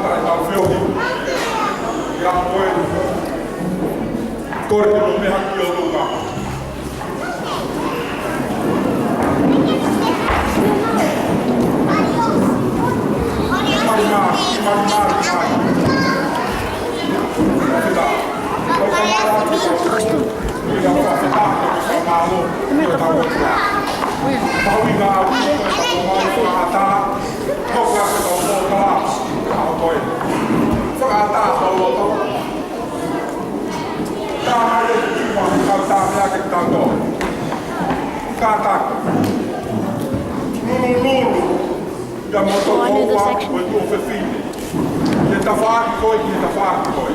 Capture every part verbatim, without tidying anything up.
Tau feohi. Ia ko e. Kore ke mou meʻa ki ʻolunga. Mari, mari, mari, mari, mari. Kātaki. Lulululu. Ia mo tō koua ko e tuofefine. Ke tafaʻaki koe, ke tafaʻaki koe.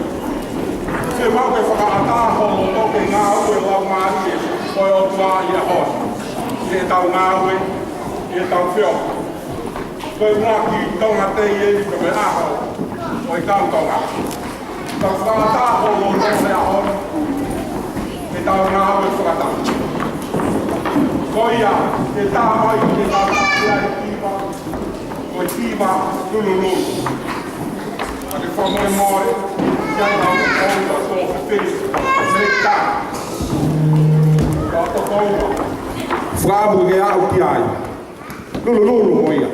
Ke mau ke fakaʻatā ho loto ke ngāue lau mālie ko e ʻOtua ʻi he ʻaho ni. Ke tau ngāue, ke tau feohi. Ko e muʻaki Tonga Day eni ko e ʻaho ʻo e kau Tonga. Tau fakaʻatā ho loto he ʻaho ni. Ke tau ngāue fakataha. Ko ia, ke tā mai, ke tau tā mai ai ki Ko e kiva lulululu. ʻA ke fakamolemole, ʻi ai ʻa e kau tau tō fefei, me tā. Tau tō kau. Fakaʻamu ke aʻu ki ai. Lulululu mo ia.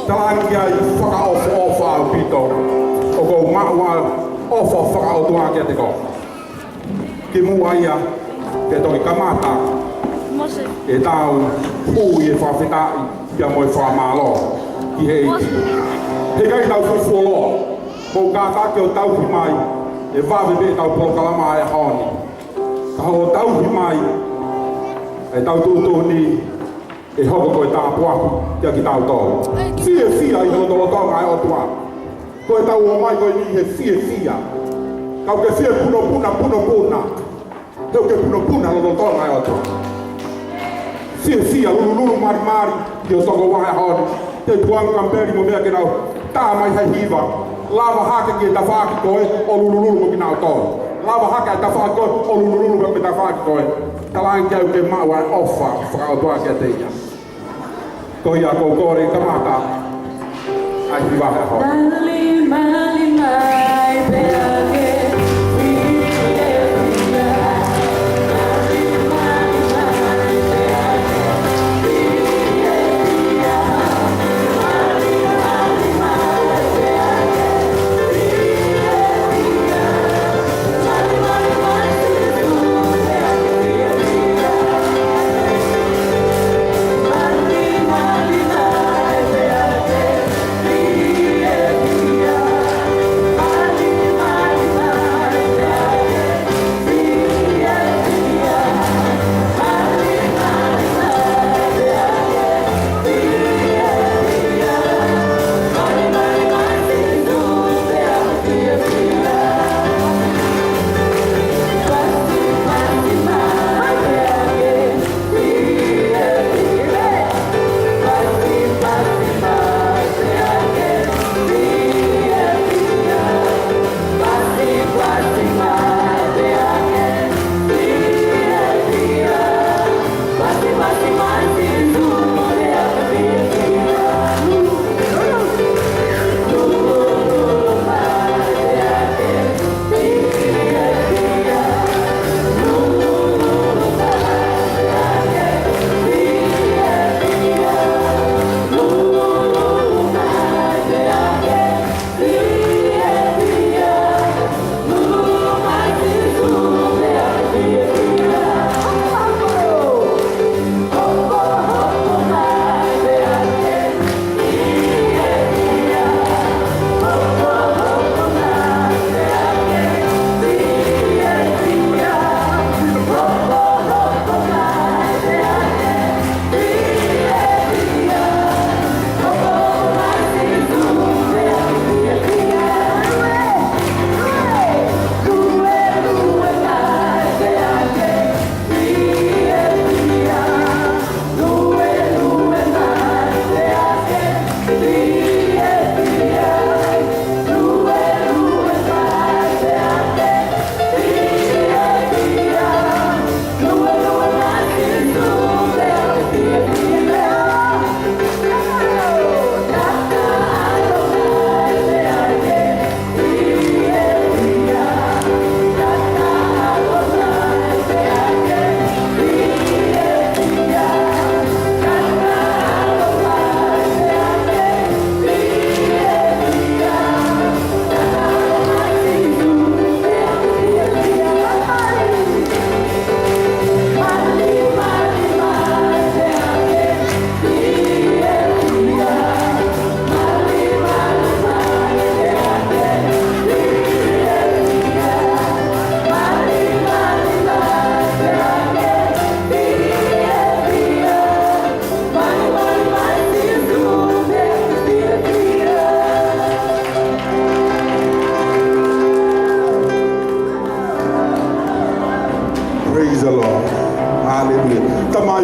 Talaange ki ai fakaʻofoʻofa ʻaupito. ʻOku ou maʻu ʻa e ʻofa fakaʻotua kiate koe. Kimuʻa ia, ke toki kamata ʻetau ui e fakafetaʻi, pea mo e fakamālō ki he ʻEiki. He ʻikai tau fufuoloa, mou kātaki ʻo tauhi mai, ʻe vave pē ʻetau polokalama he ʻaho ni. Ka hoʻo tauhi mai ʻetau tuʻutuʻuni, ʻe hoko ko e tāpuaki kiate kitautolu. Fiefia ʻi he lotolotonga ʻo e ʻOtua. Ko ʻetau ō mai ko eni he fiefia. Kau ke fie punopuna, punopuna. Teu ke punopuna lotolotonga ʻo e ʻOtua. Fiefia, lulululu malimali ki ho tokoua he ʻaho ni. Te tuanga kampeli mo meʻa ke nau tā mai ha hiva. Lava hake ke tafaʻaki koe ʻo lulululu mo kinautolu. Lava hake ʻa e tafaʻaki koe ʻo lulululu mo ke tafaʻaki koe. Talaange ke maʻu ʻa e ʻofa fakaʻotua kiate ia. Ko ia ʻoku ou kole ke kamata ʻa e hiva he ʻaho ni.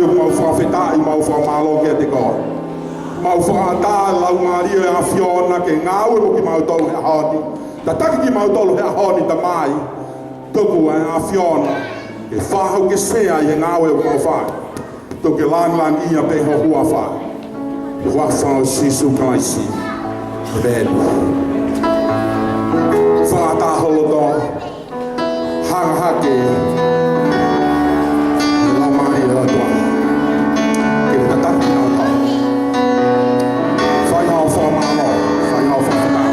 ʻOku mau fakafetaʻi, mau fakamālō kiate koe. Mau fakaʻatā e Laumālie ʻo e ʻAfiona ke ngāue mo kimautolu he ʻaho ni. Tataki kimautolu he ʻaho ni, Tamai. Tuku ʻa e ʻAfiona ke fakahaukeseʻi ʻa e ngāue ʻoku mau fai. Tuku ke lāngilangiʻia pē ho huafa. Huafa ʻo Sīsū Kalaisi. ʻĒmeni. Fakaʻatā ho loto. Hanga hake e Laumālie ʻo e ʻOtua ke ne tataki kinautolu. Fai haʻo fakamālō, fai haʻo fakafetaʻi.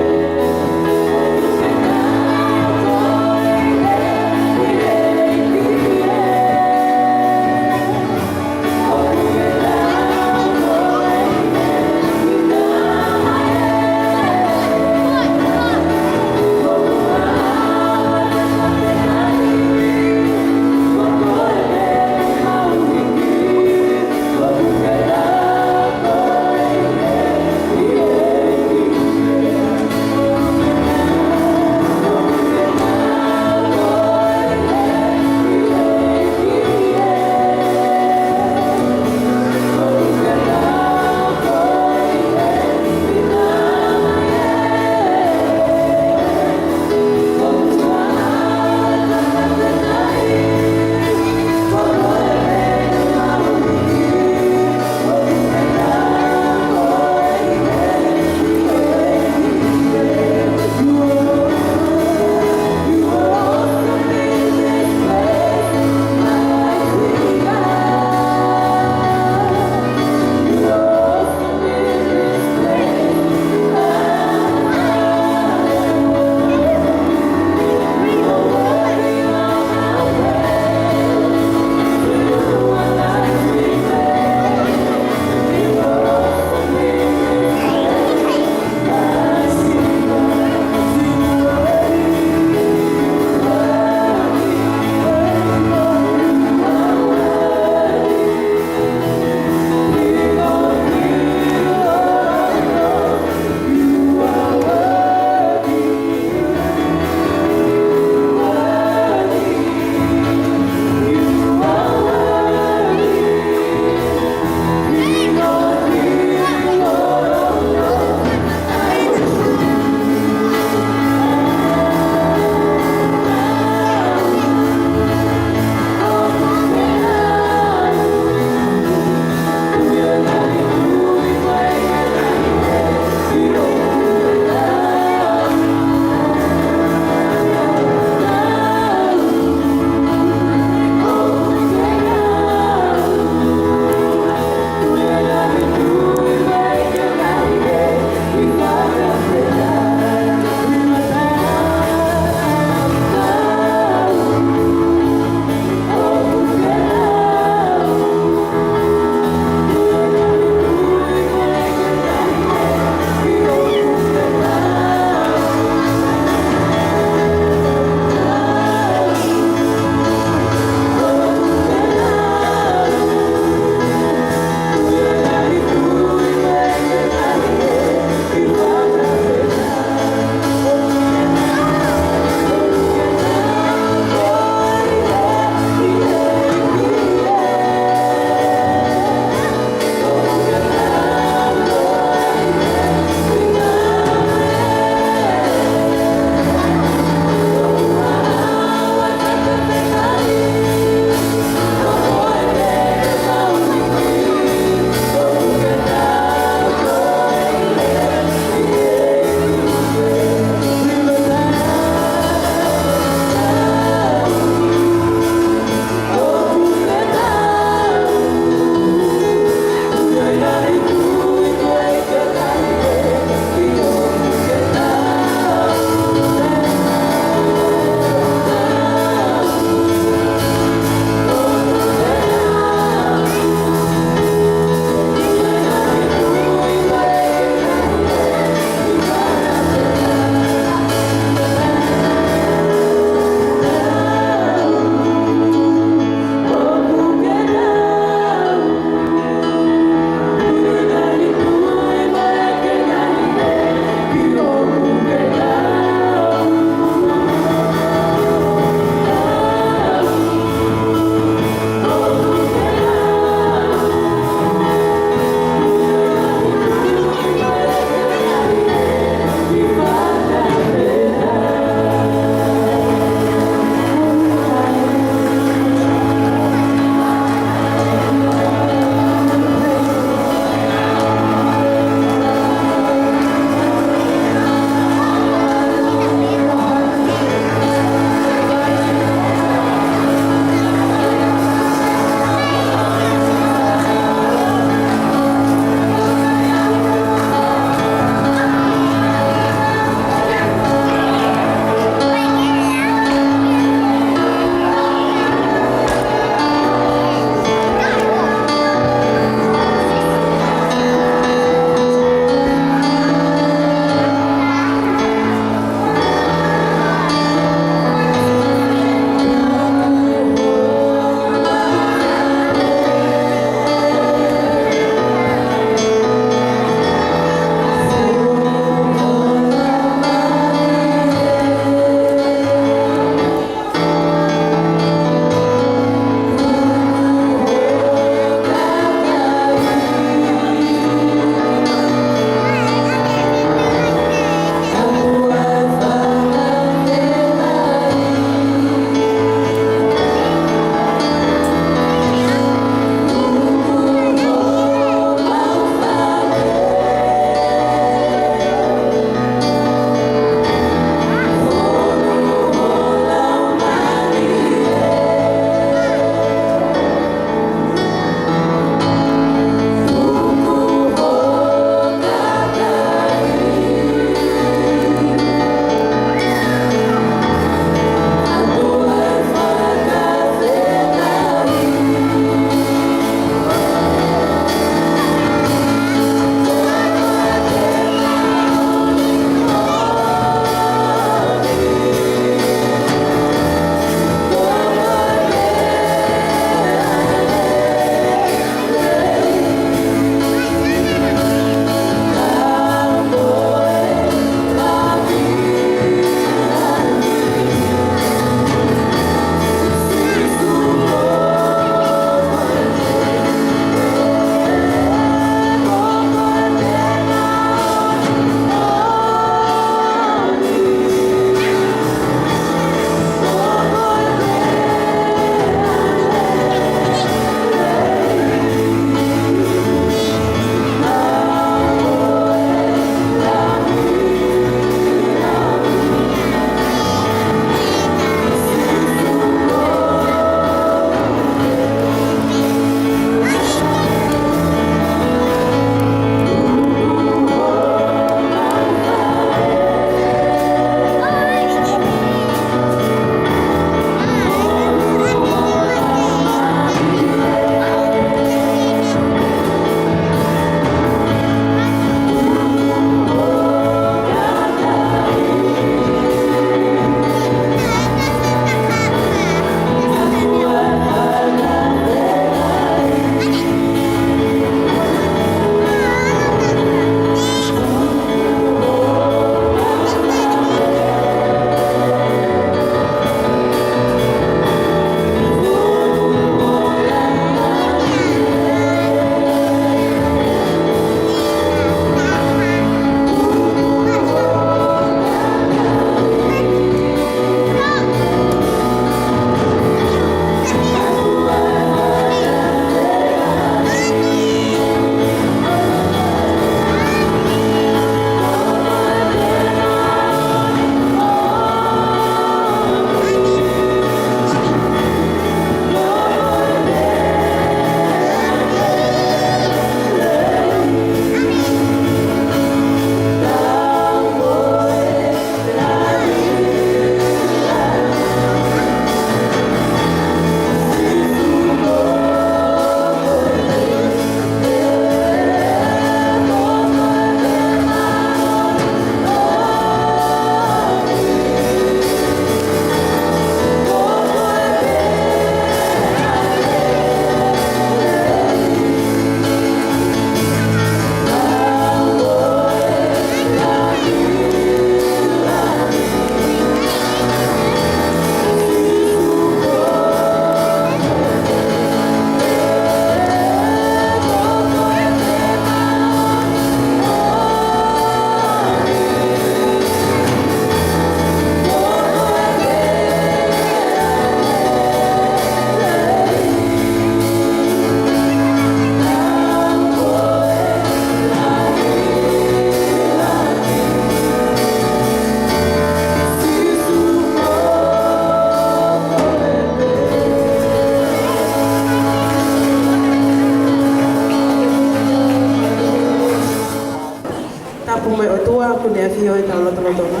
Tapu ki he ʻAfio ʻi hotau lotolotonga.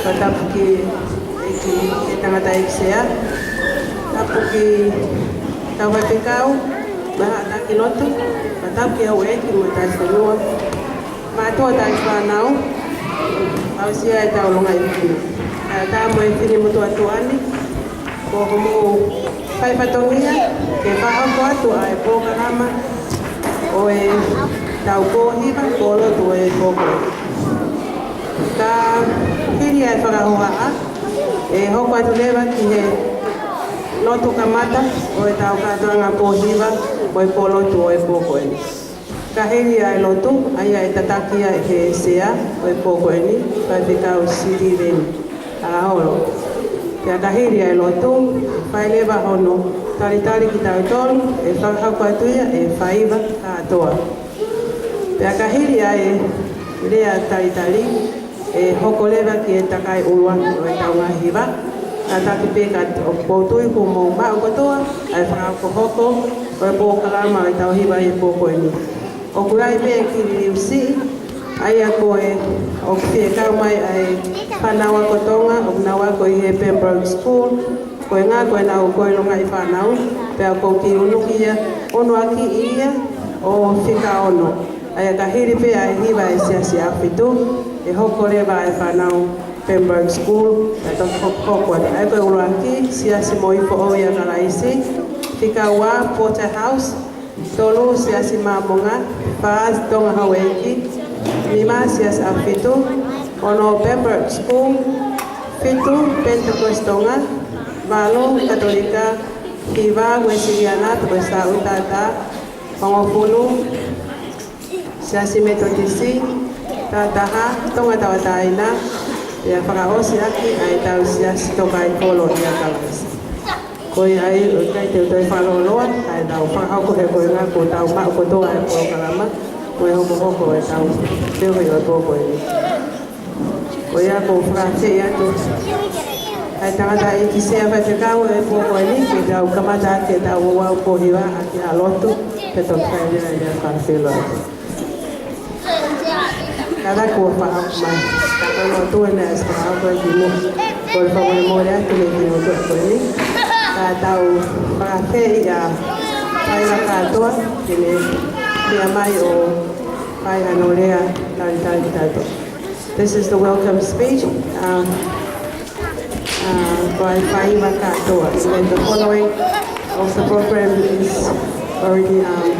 Fakatapu ki he ʻEiki, ki he tangataʻeiki sea. Tapu ki hotau faifekau, mo e haʻa taki lotu. Fakatapu ki he houʻeiki mo e tauhi fonua, mātuʻa, tauhi fānau, aʻusia ʻetau longaʻi fānau. Kae ʻatā mo e finemotuʻa ni, ko hoʻomou fai fatongia ke fakahoko atu ʻa e polokalama ʻo ʻetau pō hiva, pō lotu ʻo e pō ko eni. Ka hili ʻa e fakahohaʻa, ʻe hoko atu leva ki he lotu kamata ʻo ʻetau kātoanga pō hiva ʻo e pō lotu ʻo e pō ko eni. Ka hili ʻa e lotu, ʻa ia ʻe tataki ia ʻe he sea ʻo e pō ko eni, Faifekau Sitiveni ʻAlaholo. Pea ka hili ʻa e lotu, fai leva hono talitali kitautolu, ʻe fakahoko atu ia ʻe he faiva kātoa. Pea ka hili ʻa e lea talitali, ʻe hoko leva ki he takai ʻuluaki ʻo ʻetau ngaahi hiva. Kātaki pē ka ʻoku ou tui kuo mou maʻu kotoa ʻa e fakahokohoko ʻo e polokalama ʻo ʻetau hiva ʻi he pō ko eni. ʻOku ʻi ai pē e kiʻi liliu siʻi, ʻa ia ko e ʻoku fie kau mai ʻa e fānau ako Tonga ʻoku nau ako ʻi he Pembroke School, ko e ngaahi, ko ʻenau, ko e longaʻi fānau, pea ʻoku ou kiʻi unuki ia, unuakiʻi ia ʻo fika ono. ʻA ia ka hili pē ʻa e hiva ʻa e Siasi ʻAho Fitu, ʻe hoko leva ʻa e fānau Pembroke School, ʻe toki hokohoko atu. ʻA ia ko e ʻuluaki, Siasi Moʻui Foʻou ʻia Kalaisi, fika ua, Porterhouse, tolu, Siasi Māmonga, fā, Tonga Houʻeiki, nima, Siasi ʻAho Fitu, ono, Pembroke School, fitu, Pentecost Tonga, valu, Katolika, hiva, Uēsiliana, pe ko e Sāʻūtātā, hongofulu, Siasi Metotisi, taha, Tonga Tauʻatāina, pea fakaʻosi ʻaki ʻa ʻetau Siasi Tokaipoʻolo ʻia Kalaisi. Ko ia ai, ʻoku ʻikai te u toe fakalōloa, kae tau fakahoko he ko e ʻuhinga kuo tau maʻu kotoa e polokalama, mo e hokohoko ʻetau feohi ʻo e pō ko eni. Ko ia ʻoku ou fakafeʻiloaki atu ʻa e tangataʻeiki sea faifekau ʻo e pō ko eni, ke tau kamata ʻaki ʻetau ouau pō hiva ʻaki ha lotu, ke tau fai leva ʻa e fakafeʻiloaki. Kātaki kuo fakahoko mai. Ka ko e lotu eni ʻa e fakahoko ʻi muʻa. Ko e fakamolemole atu ki he finemotuʻa ko eni. Ka tau fakafeʻiloaki ʻa e faiva kātoa, ke ne meʻa mai ʻo fai hano lea talitali kitautolu. This is the welcome speech, um, uh, by Faiva Kātoa. And then the following of the program is already, um,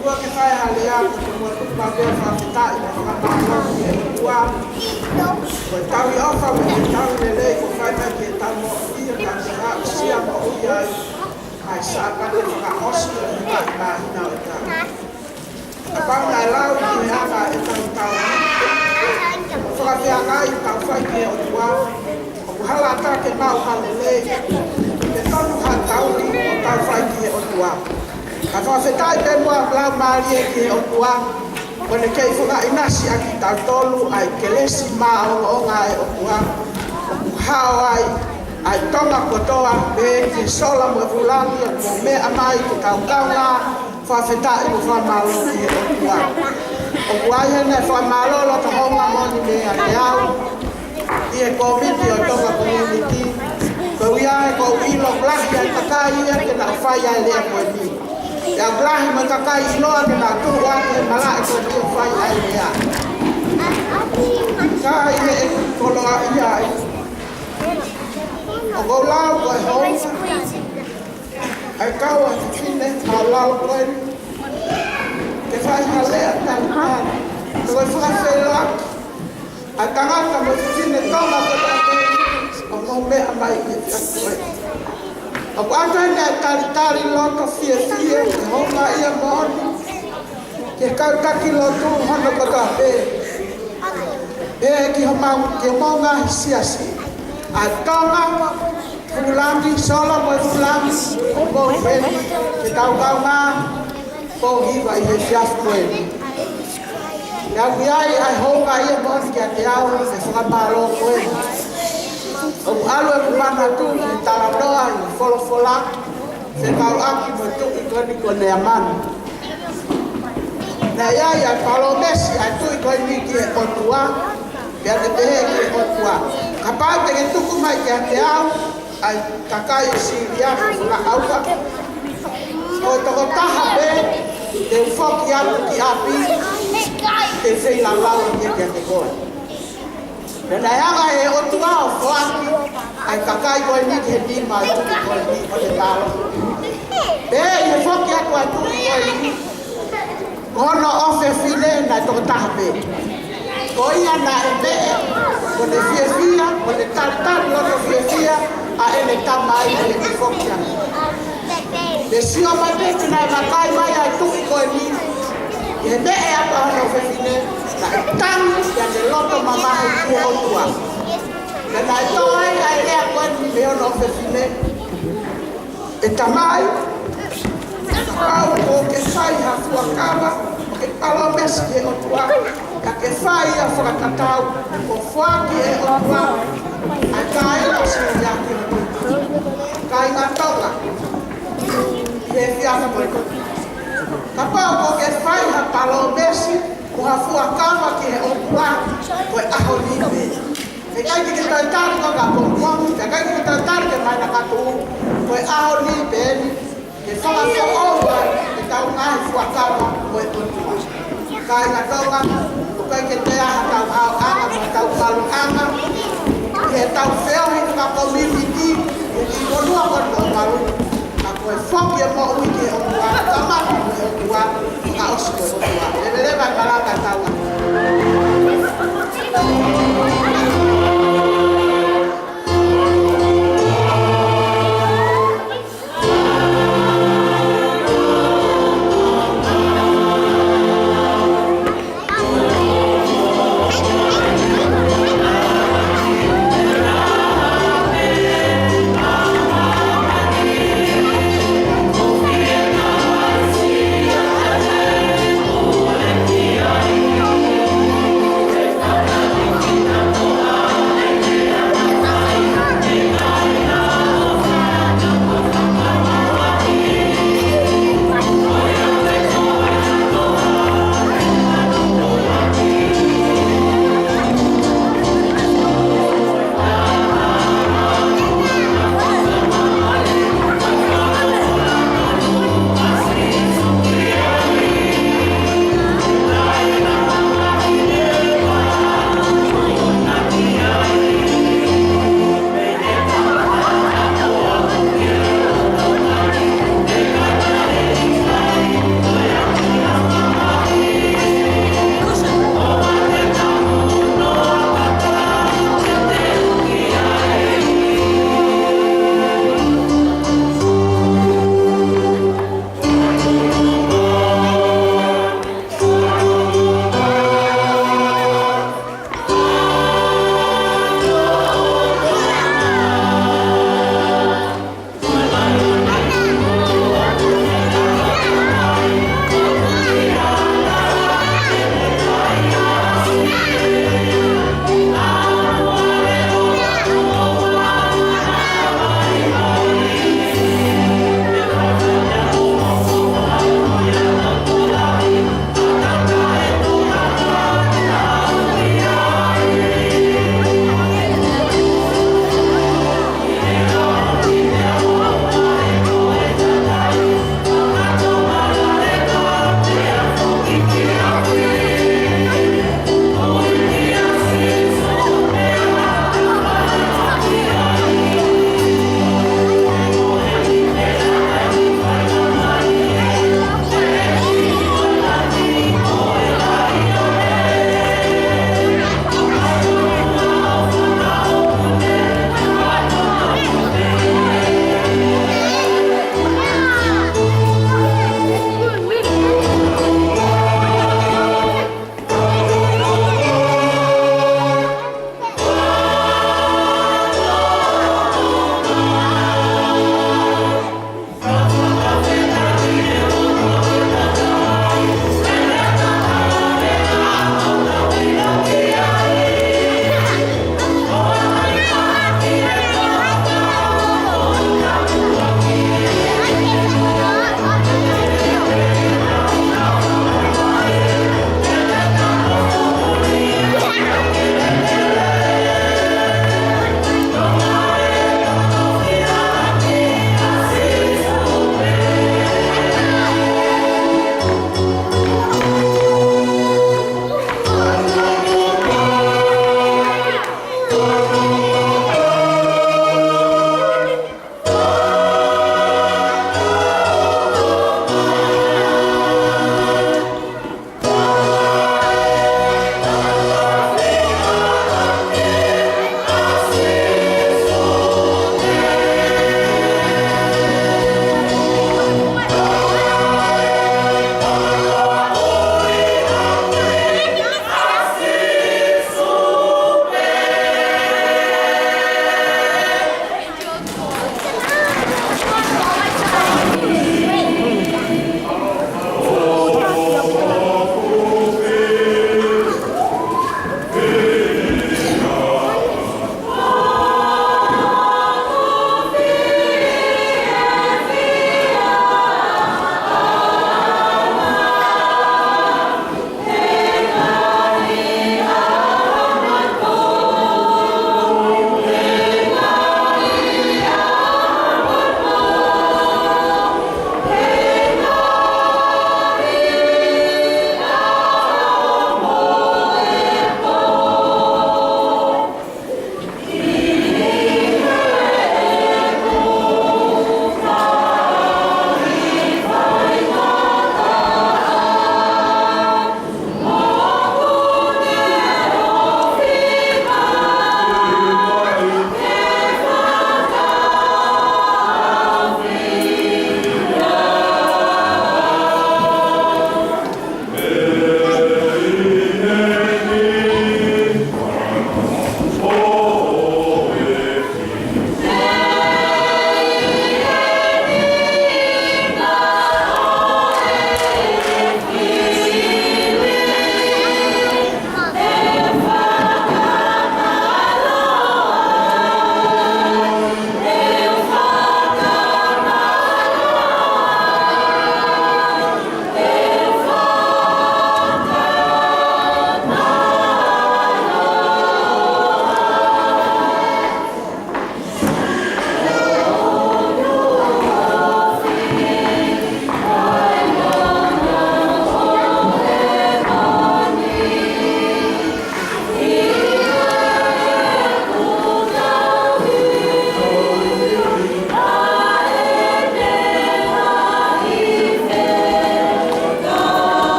Kuo ke fai ha lea, ko e motuʻa pē fakafetaʻi mo fakamālō ki he ʻOtua. Ko e tauhi ʻofa mo e tauhi lelei kuo fai mai ki heʻetau moʻui, ʻetau aʻusia moʻui ai. ʻA e Sāpate fakaʻosi ʻo e ngaahi māhina ʻo e taʻu. Kapau naʻe lau ki he anga ʻetau tau, fakafeangai ʻetau fai ki he ʻOtua, ʻoku hala ʻatā ke maʻu ha lelei, ke tonu ha tauhi ʻo tau fai ki he ʻOtua. Ka fakafetaʻi pē muʻa ʻoku laumālie ki he ʻOtua, kuo ne kei fakaʻinasi ʻaki kitautolu ʻa e kelesi māʻolunga ʻa e ʻOtua, ʻoku hao ai ʻa e Tonga kotoa, pehē ki he sola mo e vūlangi, ʻoku meʻa mai ke tau kaungā fakafetaʻi mo fakamālō ki he ʻOtua. ʻOku ʻi ai heni e fakamālō loto houngaʻia moʻoni mei ai au, ʻi he kōmiti ʻo e Tonga Community, koeʻuhi he ʻoku ou ʻilo ʻoku lahi ʻa e kakai ia ke nau fai ʻa e lea ko eni. Pea ʻoku lahi mo e kakai ʻiloa ke nau tuʻu atu he malaʻe ko eni ʻo fai ʻa e lea. Ka ʻi heʻeku koloaʻia ai, ʻoku ou lau ko e hounga ʻa e kau ʻa e fefine māʻulalo ko eni ke fai ha lea talitali. Ko e fakafeʻiloaki ʻa e tangata mo e fefine Tonga kotoa pē ʻoku mou meʻa mai ʻi he efiafi ko eni. ʻOku ʻoatu heni ʻa e talitali loto fiefia, ʻi he houngaʻia moʻoni, ki he kau taki lotu hono kotoa pē. Pea ki homau, ki homau ngaahi siasi ʻa Tonga, Fuʻu langi, Solo mo e fuʻu langi, ko e pō heni, ke tau kaungā, pō hiva ʻi he efiafi ko eni. Pea ʻoku ʻi ai ʻa e houngaʻia moʻoni kiate au, ʻa e fakamālō ko eni. ʻOku ʻalu ʻeku manatu ki he talanoa ʻi he folofola, fekauʻaki mo e tuʻi ko eni ko Neamani. Naʻe ʻi ai ʻa e palōmesi ʻa e tuʻi ko eni ki he ʻOtua, pea ne pehē ki he ʻOtua: Kapau te ke tuku mai kiate au ʻa e kakai ʻo Sīlia, ko e fanga ʻauha, ko e tokotaha pē te u foki atu ki ʻapi, te u feilaulau ia kiate koe. Pea naʻe hanga ʻe he ʻOtua ʻo foaki ʻa e kakai ko eni ki he nima ʻo e tuʻi ko eni ʻo ne talo. Pea ʻi he foki atu ʻa e tuʻi ko eni, ko hono ʻofefine naʻe tokotaha pē. Ko ia naʻe meʻe, ko ʻene fiefia, ko ʻene talitali loto fiefia ʻa ʻene tamai ʻi heʻene foki atu. Pea sio mai pē naʻe vakai mai ʻa e tuʻi ko eni, ʻi he meʻe ʻa hono ʻofefine, naʻe tangi ʻene loto mamahi ki he ʻOtua. Pea naʻe tō ai ʻa e lea ko eni mei hono ʻofefine: ʻE tamai, kapau kuo ke fai ha fuakava, ke palōmesi ki he ʻOtua, ka ke fai ʻa e fakatatau, kuo foaki ʻe he ʻOtua ʻa e kāinga ʻo Sīlia ki hoku kāinga Tonga ʻi he efiafi ko eni. Kapau kuo ke fai ha palōmesi mo ha fuakava ki he ʻOtua, ko e ʻaho ni pē. ʻIkai ke ke toe tali ko ka pongipongi, ʻikai ke ke toe tali ke maina katu, ko e ʻaho ni pē eni, ke fakafoʻou ai ʻetau ngaahi fuakava mo e ʻOtua. Kāinga Tonga, ʻoku ʻikai ke toe ʻi ai haʻatau ʻaoʻanga mo haʻatau maluʻanga ʻi heʻetau feohi fakakomiunitī, ʻi he kiʻi fonua ko eni ʻo Tuvalu, ka ko e foki e moʻui ki he ʻOtua, kamata mo e ʻOtua, fakaʻosi mo e ʻOtua. Leveleva e malanga ʻa e tau.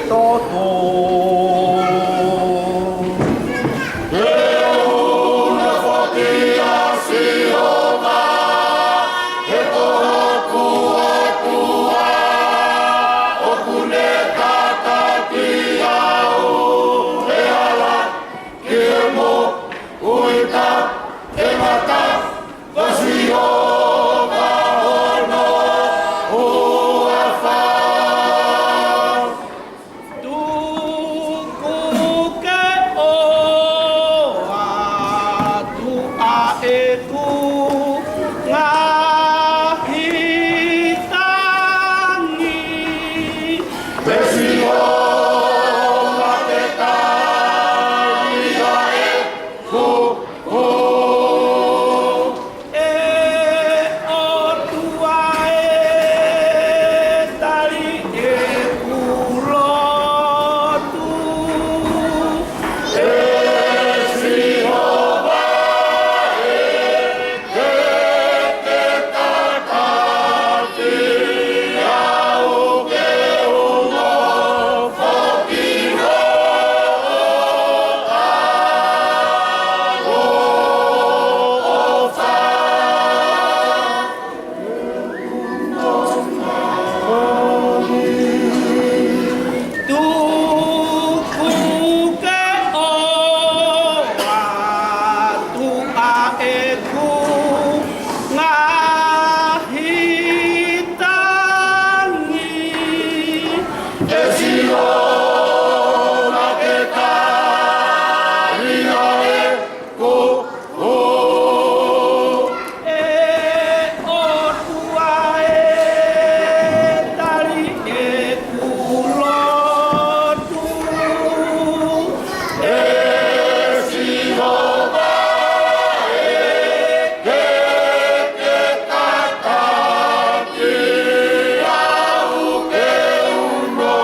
Toto. Ke ʻuno foki ʻa Sihova, he ko hoku ʻOtua, ʻoku ne tataki au ʻi he hala ki he moʻui taʻengata, ko Sihova hono huafa. Tuku ke ʻoatu ʻa ʻeku ngaahi tangi. Pea Sihova ke tali ʻa ʻeku ʻE ʻOtua ē, tali ʻeku lotu. ʻE Sihova ē, ke ke tataki au ke ʻuno foki hoʻo ʻaloʻofa. Tuku ke ʻoatu ʻa ʻeku ngaahi tangi. ʻE Sihova ke tali ʻa ʻeku ʻE ʻOtua ē, tali ʻeku lotu. ʻE Sihova ē, ke ke tataki au ke ʻuno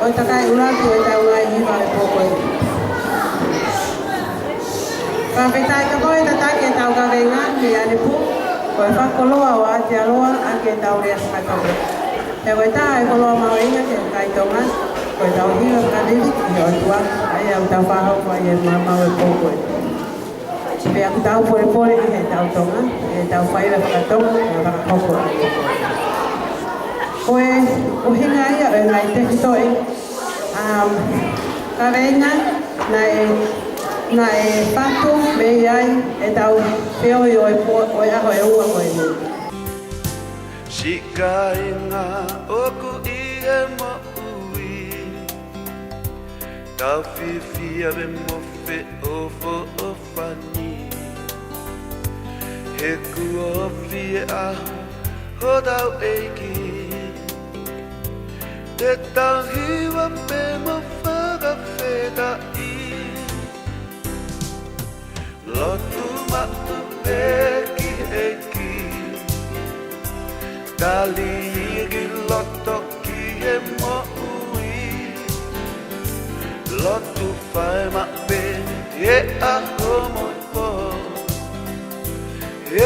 ʻo e takai ʻuluaki ʻo ʻetau ngaahi hiva ʻo e pō ko eni. Fakafetaʻi kapau ʻe tataki ʻetau kaveinga mei ʻanepō, ko e fakakoloa ʻo Aotearoa ʻaki ʻetau lea faka-Tonga. He ko e taha e koloa mahuʻinga ki he kakai Tonga, ko ʻetau hiva fakavivili ki he ʻOtua, ʻa ia ʻoku tau fakahoko ai e maumau ʻo e pō ko eni. Pea ʻoku tau polepole ki heʻetau Tonga, ʻetau faiva faka-Tonga, ʻetau fakahoko ʻa e pō ko eni. Ko e ʻuhinga ia ʻo e ngaahi tefitoʻi, um, kaveinga naʻe, naʻe fatu mei ai ʻetau feohi ʻo e pō, ʻo e ʻaho ʻe ua ko eni. Siʻi kāinga ʻoku ʻi he moʻui, tau fiefia mo feʻofoʻofani. He kuo ofi e ʻaho hotau ʻEiki, te tau hiva pē mo fakafetaʻi. Lotu maʻu pē ki he ʻEiki, tali ʻi loto ki he moʻui. Lotu fai maʻu pē he ʻaho mo e pō, he